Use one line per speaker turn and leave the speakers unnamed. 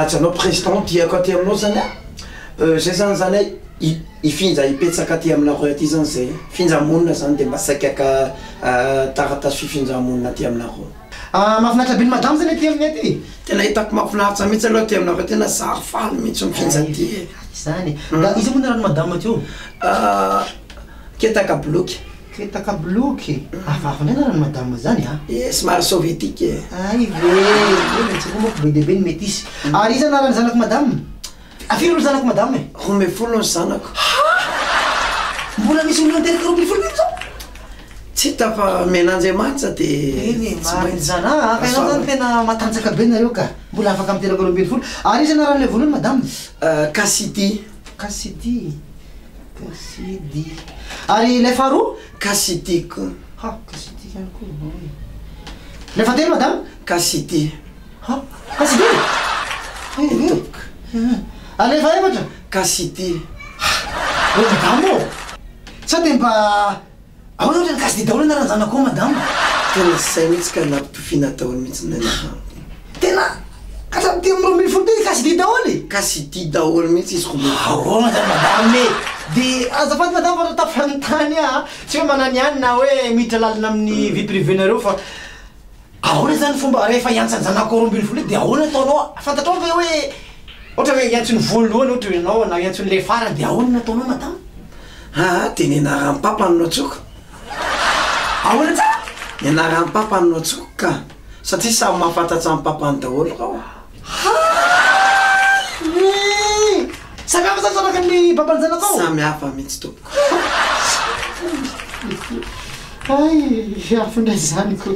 Manaja anao président diako aty aminao zany a! Zay zany zany a hifinja hipetsaka aty aminareo aty zany zay, hifindra monina zany de mba saika haka taratasy fifindra monina aty aminareo.
Ah mahafinaritra be ny madama zany aty aminay aty e!
Tena hitako mahafinaritra mihitsy aloha aty aminareo, tena zary faly mihitsy mifindra aty e!
Izany e! Da iza moa ny anaran'i madama teo?
Ketaka boloky.
Ketaka boloky? Hafahafa indray anaran'i madama zany a!
Ie, somary sovietika e!
Hay ve! Eny, antsika koa manko be dia be ny metisy. Ary iza anaran'ny zanak'i madama? Firy ny zanak'i madama e?
12 ny zanako.
Ha! Mbola misy olona niteraka 12 ve amin'izao?
Tsy hita fa omen'Andriamanitra dia
Eny e, marina izany. Ah, ka ianao zany tena matanjaka be nareo ka. Mbola afaka miteraka 12. Ary iza anaran'ilay voalohany madama?
Cassidy.
Cassidy. Cassidy. Ary ilay faharoa?
Cassidy koa.
Ha, Cassidy ihany koa. Ilay fahatelo madama?
Cassidy.
Ha! Cassidy!
Eny tompoko.
Ary ilay fahefatra?
Cassidy.
Ha! Ô madama ô! Sao dia mba ahoana ohatran'ny Cassidy daholo anaran'ny zanakao madama?
Tena zay mihitsy ka nampitoviana daholo mihitsy ny anarany.
Tena hatramin'ity amin'ny 12 ity Cassidy daholo e?
Cassidy daholo mihitsy izy 12.
Ahoana zany madama e? Dia azafady madama fa tafanontany aho a! Tsy hoe mananihany na hoe miditra lalina amin'ny vie privée nareo fa. Ahoana izany fomba rehefa hiantsa ny zanakao 12 io dia ahoana ataonao? Fantatrao ve hoe ohatra hoe hiantso ny voalohany ohatra ianao na hiantso an'ilay farany dia ahoana no ataonao madama?
Aa dia ny anaran'ny papa no antsoiko.
Ahoana tsara?
Ny anaran'ny papa no antsoiko ka. Satria samy mahafantatra ny papany daholo reo.
Hay ve! Samy hafa zany zanaka ny baban'ny zanakao?
Samy hafa mihitsy tompoko.
Hay, hafa indray izany ko.